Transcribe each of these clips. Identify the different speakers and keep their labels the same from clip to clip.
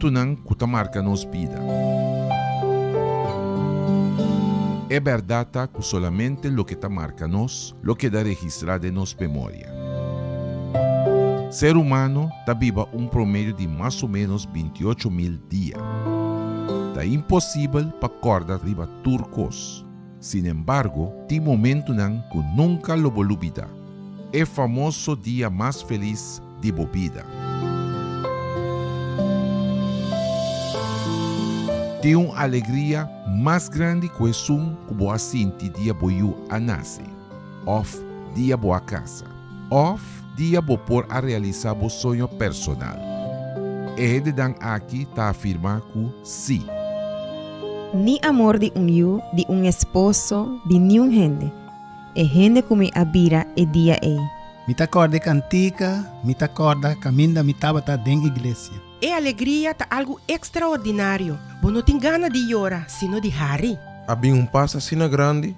Speaker 1: Momentunan ku ta marka nos bida. E bèrdat ta ku solamente loke ta marka nos lo keda registrá den nos memoria. Ser humano ta biba un promedio di mas o ménos bintiocho mil dia. Ta imposibel pa kòrda riba tur kos. Sinembargo, tin momentunan ku nunka lo bo lubidá. E famoso dia mas felis di bo bida. Tin un alegria mas grandi ku esun ku bo a sinti dia bo yu a nase, òf dia bo a kasa, òf dia bo por a realisá bo soño personal. E hendenan aki ta afirmá ku sí.
Speaker 2: Ni amor di un yu, di un esposo, di niun hende. E hende ku mi a bira e dia ei.
Speaker 3: Mi ta kòrda e kantika, mi ta kòrda kaminda mi tabata den iglesia.
Speaker 4: E alegria ta algu ekstraordinario, bo no tin gana di yora, sino di hari.
Speaker 5: A bin un pas asina grandi?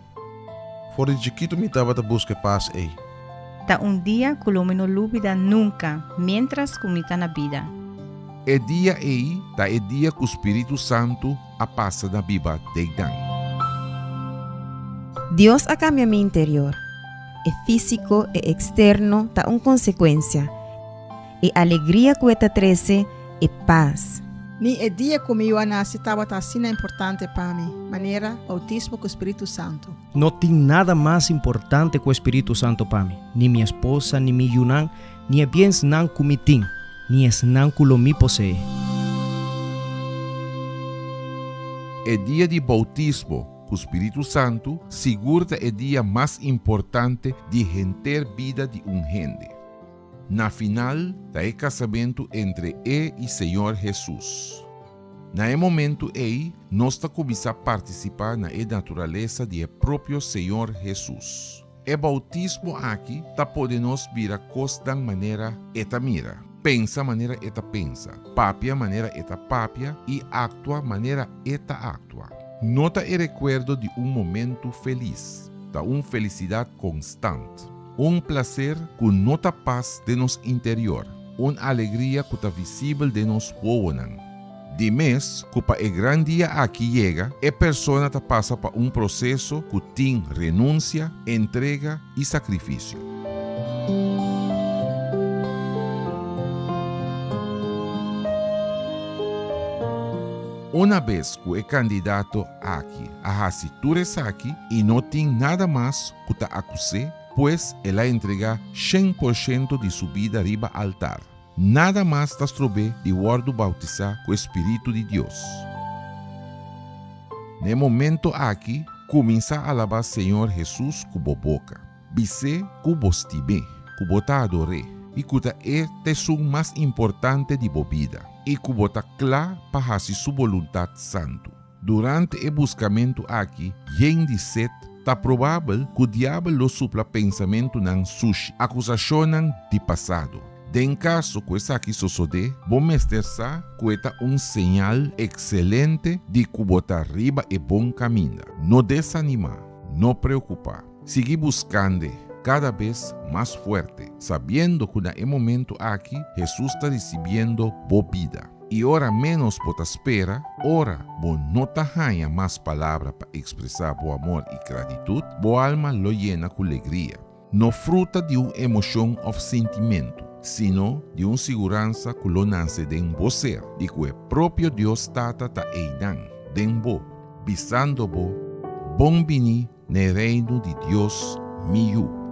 Speaker 5: For di chikitu mi tabata buska e pas ei.
Speaker 6: Ta un dia ku lo mi no lubida nunka miéntras ku mi ta na bida.
Speaker 1: E dia ei ta e dia ku spiritu santu a pasa na biba den nan.
Speaker 2: Dios a kambia mi interior. E físiko, e eksterno ta un konsekuensia. E alegria ku e ta trese, e pas.
Speaker 7: Ni e dia ku mi yu a nase tabata asina importante pa mi, manera boutismo ku spiritu santu.
Speaker 8: No tin nada mas importante ku e spiritu santu pa mi, ni mi esposa, ni mi yunan, ni e biensnan ku mi tin, ni esnan ku lo mi poseé.
Speaker 1: E dia di boutismo ku spiritu santu sigur ta e dia mas importante di henter bida di un hende. Na final ta e kasamentu entre e i Señor Hesus. Na e momentu ei nos ta kuminsá partisipá na e naturalesa di e propio Señor Hesus. E boutismo aki ta pone nos bira kosnan manera E ta mira, pensa manera E ta pensa, papia manera E ta papia i aktua manera E ta aktua. No ta e rekuerdo di un momentu felis, ta un felisidat konstant. Un plaser ku no ta pas den nos interior, un alegria ku ta visibel den nos wowonan. Di mes ku pa e gran dia aki yega, e persona ta pasa pa un proseso ku tin renunsia, entrega i sakrifisio. Una bes ku e kandidato aki a hasi tur esaki i no tin nada mas ku ta akus'é, pues el a entregá 100% di su bida riba altar. Nada mas ta strob'é di wòrdu boutisá ku e spiritu di Dios. Na e momento aki, kuminsá alabá Señor Hesus ku bo boka. Bis'é ku bo stim'é, ku bo ta ador'é i ku ta e ta esun mas importante di bo bida i ku bo ta kla pa hasi su boluntat santu. Durante e buskamentu aki yen di set, ta probabel ku diabel lo supla pensamentunan sushi, akusashonnan di pasado. Den kaso ku esaki sosodé, bo mester sa ku e ta un señal ekselente di ku bo ta riba e bon kaminda. No desanimá, no preokupá. Sigui buskand'e kada bes mas fuerte, sabiendo ku na e momentu aki Hesus ta risibiendo bo bida. I ora ménos bo ta spera, ora bo no ta haña mas palabra pa ekspresá bo amor i gratitut, bo alma lo yena ku legria. No fruta di un emoshon òf sintimentu, sino di un siguransa ku lo nase den bo ser di ku e propio Dios Tata ta einan, den bo, bisando bo, Bon bini n'e Reino di Dios, mi yu.